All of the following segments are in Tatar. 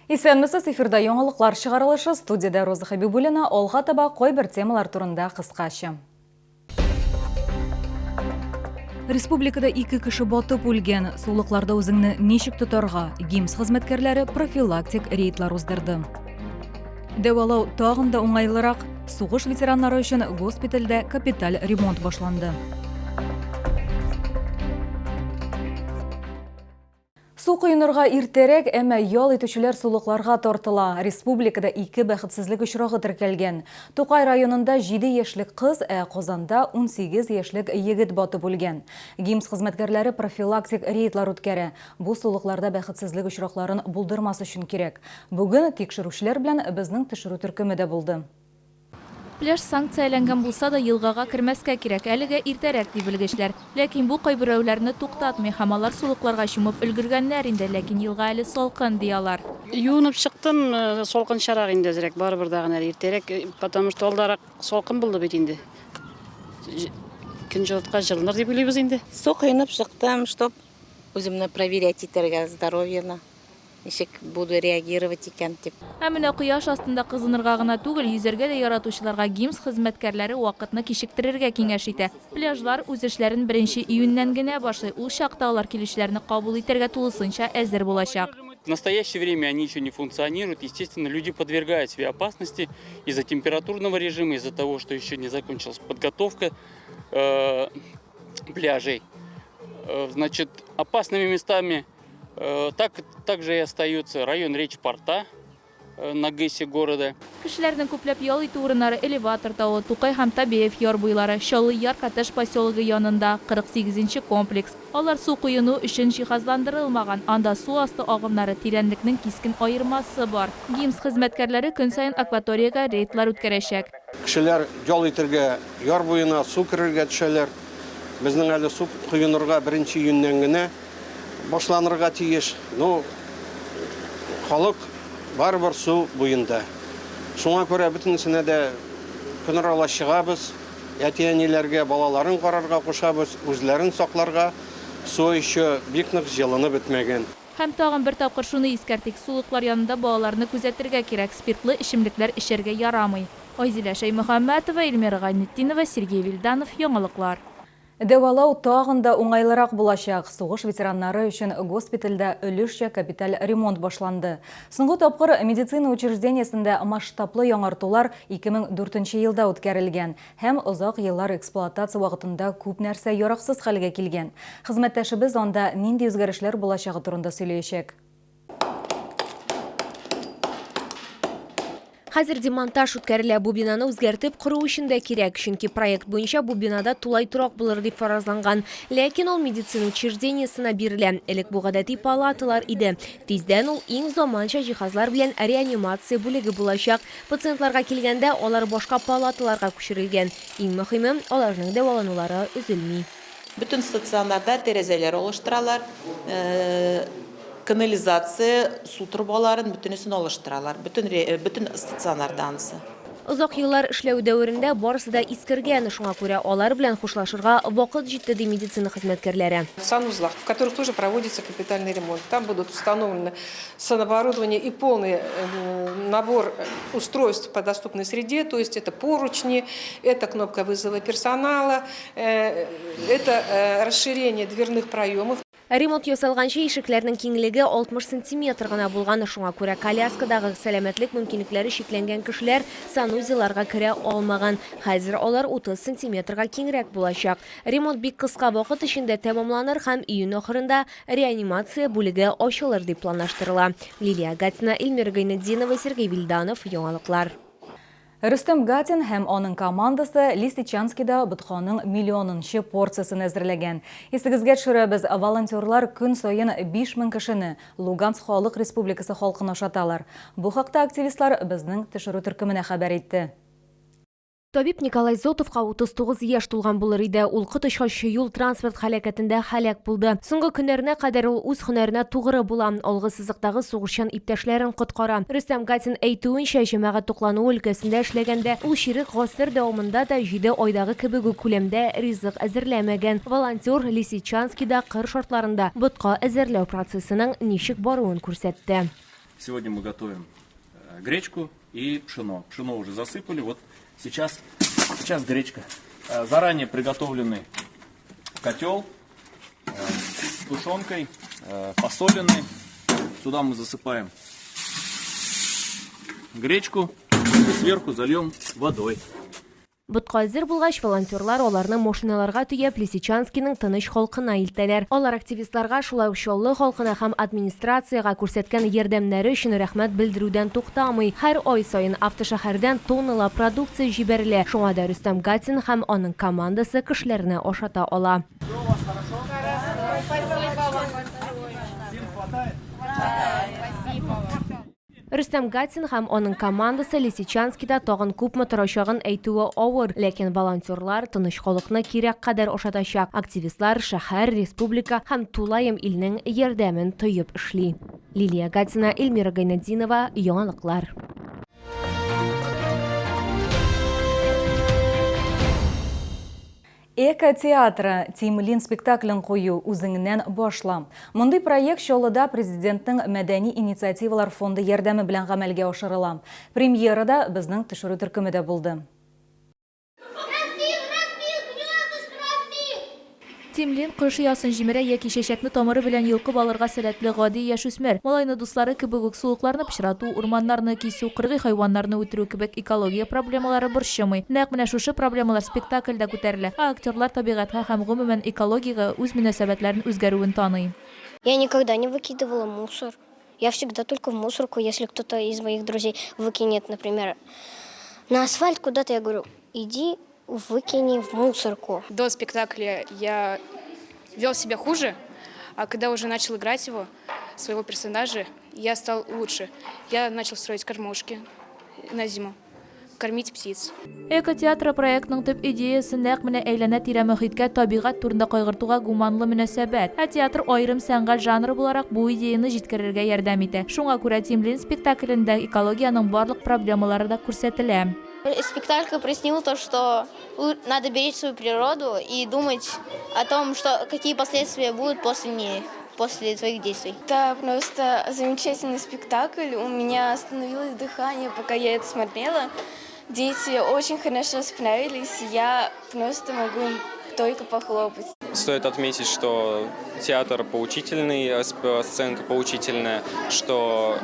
Исәнмесез, эфирда яңалыклар чыгарылышы, студиядә Роза Хәбибуллина, алга таба кайбер темалар турында кыскача. Республикада ике кеше батып үлгән. Сулыкларда үзеңне ничек тотарга? ГИМС хезмәткәрләре профилактик рейдлар уздырды. Дәвалау тагын да уңайлырак. Сугыш ветераннары өчен госпитальдә капиталь ремонт башланды. Су коенырга иртәрәк, әмма ял итүчеләр сулыкларга тартыла. Республикада ике бәхетсезлек очрагы теркәлгән. Тукай районында 7 яшьлек кыз, ә Казанда 18 яшьлек егет батып үлгән. ГИМС хезмәткәрләре профилактик рейдлар үткәрә. Бу сулыкларда бәхетсезлек очракларын булдырмас өчен кирәк. Бүген тикшерүчеләр белән безнең төшерү төркеме дә булды. Пляж санкцияләнгән булса да, елгага кермәскә кирәк, әлегә иртәрәк, ди белгечләр. Ләкин бу кайберәүләрне туктатмый һәм алар сулыкларга чумып өлгергәннәр инде, ләкин елга әле салкын, ди алар. Юынып чыктым, салкынчарак инде әзрәк, барыбер дагын әле иртәрәк, потому что алдарак салкын булды бит инде. Көн җылыткач җылыныр дип уйлыйбыз инде. Су коенып чыктым, чтоб үземне проверять итәргә, здоровьены. Ничек буду реагировать икән дип. Ә менә кояш астында кызынырга гына түгел, йөзәргә дә яратучыларга ГИМС хезмәткәрләре вакытны кичектерергә киңәш итә. Пляжлар үз эшләрен беренче июньнән генә башлый, ул чакта алар килүчеләрне кабул итәргә тулысынча әзер булачак. В настоящее время они еще не функционируют. Естественно, люди подвергают себя опасности из-за температурного режима, из-за того, что еще не закончилась подготовка э, пляжей. Э, значит, опасными местами Э, так, также и остаются район речпорта э, на ГЭСе города. Кешеләрнең күпләп ял итү урыннары Элеватор тавы, Тукай һәм Табеев яр буйлары, Чаллы Яр коттедж поселогы янында, 48 нче комплекс. Алар су коену өчен җиһазландырылмаган, анда су асты агымнары, тирәнлекнең кискен аермасы бар. ГИМС хезмәткәрләре көн саен акваториягә рейдлар үткәрәчәк. Кешеләр ял итергә яр буена, су керергә төшәләр. Безнең әле су коенырга беренче июньнән генә башланырга тиеш. Ну, халык барыбер су буенда. Шуңа күрә бөтенесенә дә көнаралаш чыгабыз. Әти-әниләргә балаларын карарга кушабыз, үзләрен сакларга. Су еще бик нык җылынып бетмәгән. Һәм тагын бер тапкыр шуны искәртик, сулыклар янында балаларны күзәтергә кирәк, спиртлы эчемлекләр эчәргә ярамый. Айзилә Шәймөхәммәтова, Эльмира Гайнетдинова, Сергей Вильданов, Яңалыклар. Дәвалау тагын да уңайлырак булачак. Сугыш ветераннары өчен госпитальдә өлешчә капиталь ремонт башланды. Соңгы тапкыр медицина учреждениесендә масштаблы яңартулар 2004 нче елда үткәрелгән һәм озак еллар эксплуатация вакытында күп нәрсә яраксыз хәлгә килгән. Хезмәттәшебез анда нинди үзгәрешләр булачагы турында сөйләячәк. Хәзер демонтаж үткәрелә. Бу бинаны үзгәртеп кору өчен дә кирәк, чөнки проект буенча бу бинада тулай торак булыр дип фаразланган. Ләкин ул медицина учреждениесенә бирелә. Элек бу гадәти палаталар иде. Тиздән ул иң заманча җиһазлар белән реанимация бүлеге булачак. Пациентларга килгәндә, алар башка палаталарга күчерелгән. Иң мөһиме, аларның дәваланулары өзелми. Бөтен стационарда тәрәзәләр алыштыралар, канализация, су торбаларын бөтенесен алыштыралар. Бөтен бөтен стационарда анысы. Озак еллар эшләү дәверендә барысы да искергән, шуңа күрә алар белән хушлашырга вакыт җитте, ди медицина хезмәткәрләре. В санузлах, в которых тоже проводится капитальный ремонт. Там будут установлены саноборудование и полный набор устройств по доступной среде, то есть это поручни, это кнопка вызова персонала, Это расширение дверных проемов. Ремонт ясалганчы ишекләрнең киңлеге 60 сантиметр гына булган, шуңа күрә коляскадагы сәламәтлек мөмкинлекләре чикләнгән кешеләр санузелларга керә алмаган. Хәзер алар 30 сантиметрга киңрәк булачак. Ремонт бик кыска вакыт эчендә тәмамланыр һәм июнь ахырында реанимация бүлеге ачылыр дип планлаштырыла. Лилия Гатина, Эльмира Гайнетдинова, Сергей Вильданов, Яңалыклар. Рөстәм Гатин һәм аның командасы Лисичанскида ботканың миллионынчы порциясен әзерләгән. Исегезгә төшерәбез, волонтерлар көн саен 5000 кешене Луганск Халык Республикасы халкын ашаталар. Бу хакта активистлар безнең төшерү төркеменә хәбәр итте. Табиб Николай Зотовка 39 яшь тулган булыр иде. Ул коточкыч юл-транспорт һәлакәтендә һәлак булды. Соңгы көннәренә кадәр ул үз һөнәренә тугры була, алгы сызыктагы сугышчан иптәшләрен коткара. Рөстәм Гатин әйтүенчә, җәмәгать туклануы өлкәсендә эшләгәндә, ул чирек гасыр дәвамында да җиде айдагы кебек үк күләмдә ризык әзерләмәгән. Волонтер Лисичанскида кыр шартларында ботка әзерләү процессының ничек баруын күрсәтте. Сегодня мы готовим гречку и пшено. Пшено уже засыпали, вот сейчас, сейчас гречка. Заранее приготовленный котел с тушенкой, посоленный. Сюда мы засыпаем гречку и сверху зальем водой. Ботка әзер булгач, волонтерлар аларны машиналарга төяп Лисичанскиның тыныч халкына илтәләр. Алар активистларга шулай ук Чаллы халкына һәм администрациягә күрсәткән ярдәмнәре өчен рәхмәт белдерүдән туктамый. Һәр ай саен автошәһәрдән тонналап продукция җибәрелә, шуңа да Рөстәм Гатин һәм аның командасы кешеләрне ашата ала. Рөстәм Гатин һәм аның командасы Лисичанскида тагын күпме торачагын әйтүе авыр, ләкин волонтерлар тыныч халыкны кирәк кадәр ашатачак. Активистлар шәһәр, республика һәм тулаем илнең ярдәмен тоеп эшли. Лилия Гатина, Эльмира Гайнетдинова, Яңалыклар. Эко театры, Тимлин спектаклен кую, үзеңнән башла. Мондый проект Чаллыда Президентның мәдәни инициативалар фонды ярдәме белән гамәлгә ашырыла. Премьерада безнең төшерү төркеме дә булды. Тимлин кош оясын җимерә яки чәчәкне тамыры белән йолкып алырга сәләтле гади яшүсмер. Малайны дуслары кебек үк сулыкларны пычрату, урманнарны кисү, кыргый хайваннарны үтерү кебек экология проблемалары борчымый. Нәкъ менә шушы проблемалар спектакльдә күтәрелә, ә актерлар табигатькә һәм, гомумән, экологиягә үз мөнәсәбәтләрен үзгәрүен таный. Я никогда не выкидывала мусор. Я всегда только в мусорку, если кто-то из моих друзей выкинет, например, на асфальт куда-то, я говорю, иди выкини в мусорку. До спектакля я вел себя хуже, а когда уже начал играть его, своего персонажа, я стал лучше. Я начал строить кормушки на зиму, кормить птиц. Экотеатры проектының төп идеясе нәкъ менә әйләнә-тирә мохиткә, табигать турында кайгыртуга гуманлы мөнәсәбәт. Ә театр аерым сәнгать жанры буларак бу идеяне җиткерергә ярдәм итә. Шуңа күрә Тимлин спектаклендә экологиянең барлык проблемалары да күрсәтелә. Спектакль прояснил то, что надо беречь свою природу и думать о том, что, какие последствия будут после них, после своих действий. Это просто замечательный спектакль. У меня остановилось дыхание, пока я это смотрела. Дети очень хорошо справились, я просто могу им только похлопать. Стоит отметить, что театр поучительный, сценка поучительная, что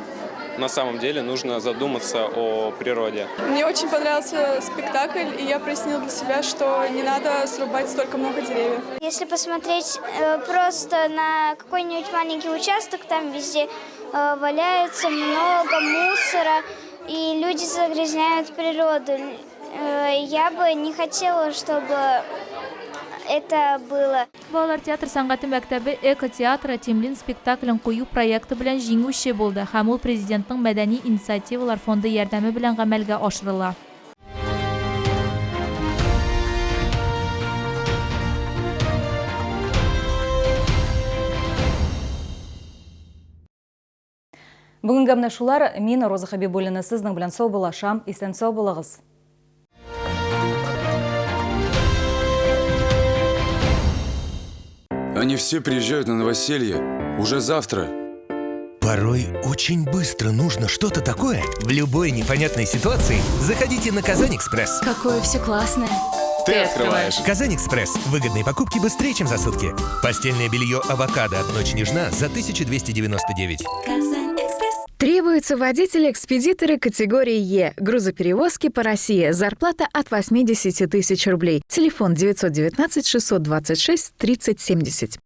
на самом деле нужно задуматься о природе. Мне очень понравился спектакль, и я прояснила для себя, что не надо срубать столько много деревьев. Если посмотреть просто на какой-нибудь маленький участок, там везде валяется много мусора, и люди загрязняют природу. Я бы не хотела, чтобы это было. Балалар театр сәнгате мәктәбе Эко-театры Тимлин спектаклен кую проекты белән җиңүче булды һәм ул Президентның мәдәни инициативалар фонды ярдәме белән гамәлгә ашырыла. Бүгенгә менә шулар. Мин, Роза Хәбибуллина, сезнең белән саубуллашам. Исән-сау булыгыз. Они все приезжают на новоселье уже завтра. Порой очень быстро нужно что-то такое. В любой непонятной ситуации заходите на Казань-Экспресс. Какое все классное. Ты открываешь. Казань-Экспресс. Выгодные покупки быстрее, чем за сутки. Постельное белье «Авокадо» от «Ночь нежна» за 1299. Требуются водители-экспедиторы категории Е. Грузоперевозки по России. Зарплата от 80 тысяч рублей. Телефон 919 626 30 70.